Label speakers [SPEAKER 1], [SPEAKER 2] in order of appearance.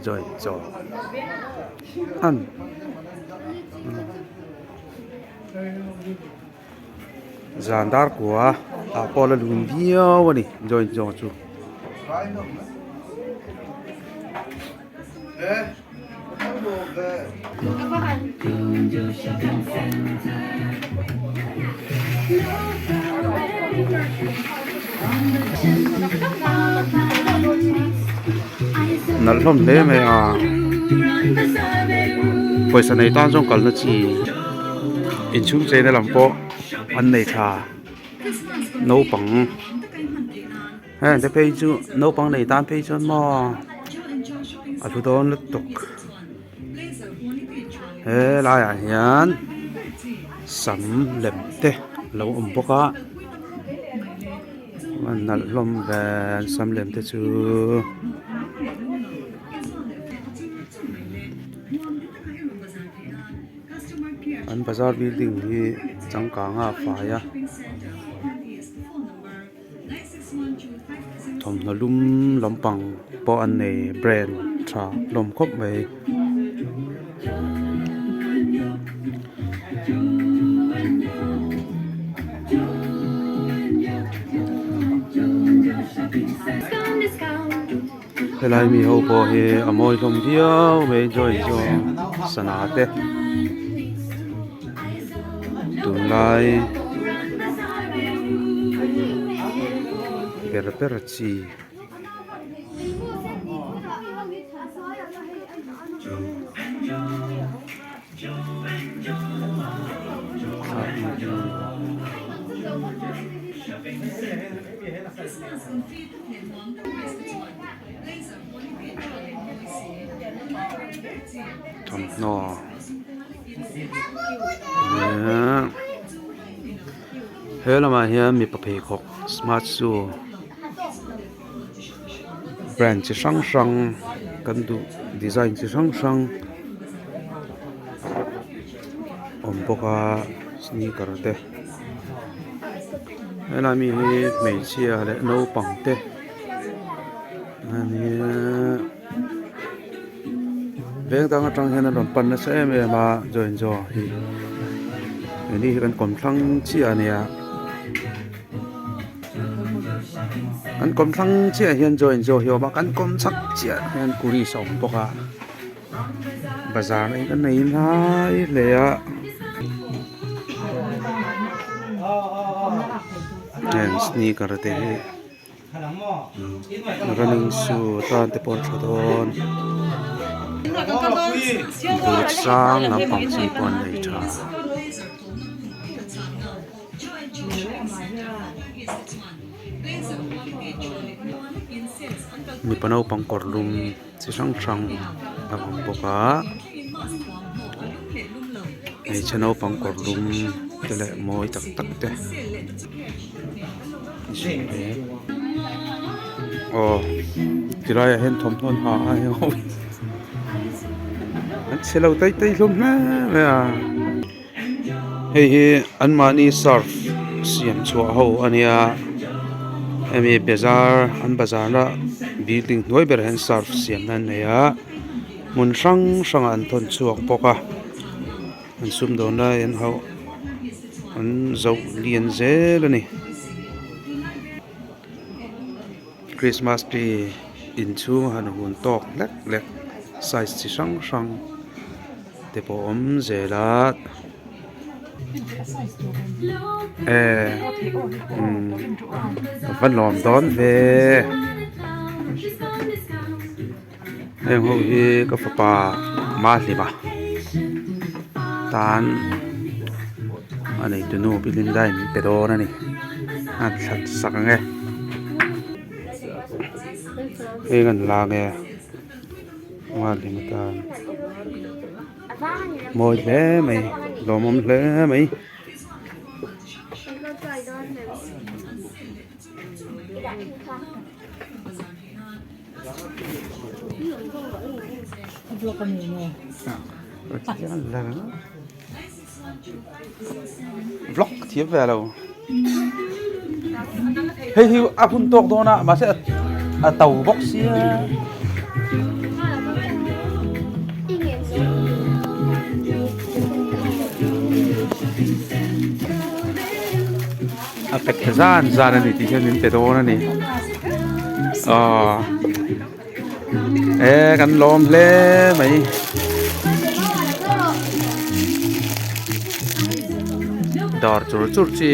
[SPEAKER 1] Join chaw an zan dar kua ah pawh la lun viau a ni join chaw chu. Nalh hlawm hle mai a pawisa nei tan zawng kalna chi inchhung cheina lam pawh an nei tha naupang heng te phei chu naupang nei tan phei chuan maw a hlu dawn lutuk he laiah hian sam lem te a lo awm bawk a a nalh hlawm ve sam lem te chu. An bazar building hi changkang a fai a. Thawmhnaw lum lampang pawh an nei brand tha hlawm khawp mai. Helai mi ho pawh hi a mawi hlawm viau mai join chu sana te tunlai ber ber chi. Thawmhnaw he lamah hian mipa pheikhawk smart shoe brand chi hrang hrang kan duh design chi hrang hrang awm bawk a sneaker te helai mi hi hmeichhia leh naupang te ania veng dang atang hian an rawn pan nasa em em a join zawh hi heni hi kan kawm thlang chiah ania kan kawm thlang chiah hian join zawh hi a awm a kan kawm chhak chiah hian kuriz a awm bawk a. Bazar hi ka nei lai hle a heng sneaker te hi running shoe atan te pawh an tha dawn boot sang lampang chi pawh an nei tha. Mipa naupang kawr lum. Chi hrang hrang a awm bawk a hmeichhe naupang kawr lum te leh mawi tak tak te aw tilaiah hian thawmhnaw an ha a heng ho hi an chhe lo tai tai hlawm hle mai a hei hi anmahni surf siam chhuah ho a nia hemi bazar an bazar na building hnuai berah hian surf siam na an nei a hmun hrang hrangah an thawn chhuak bawk a an sumdawn lai an hauh an zoh lian zel a ni christmas tree inchhung a han hun tawk hlek hlek size chi hrang hrang. Te pawh awm zel a eh umm ka va lawm dawn ve heng ho hi ka fapa Mahlima tan a neitu nu Pi Linda in pe dawn a ni a thlat sak ang e heng an la nge. Mahlima tan mawi hle mai lawmawm hle mai. Vlog thiam ve lo hei hi a hun tawk dawn a mahse a to bawk sia. pack tha zan zan a ni tih hian min pe dawn a ni aw e kan lawm hle mai. Dawr chur chur chi.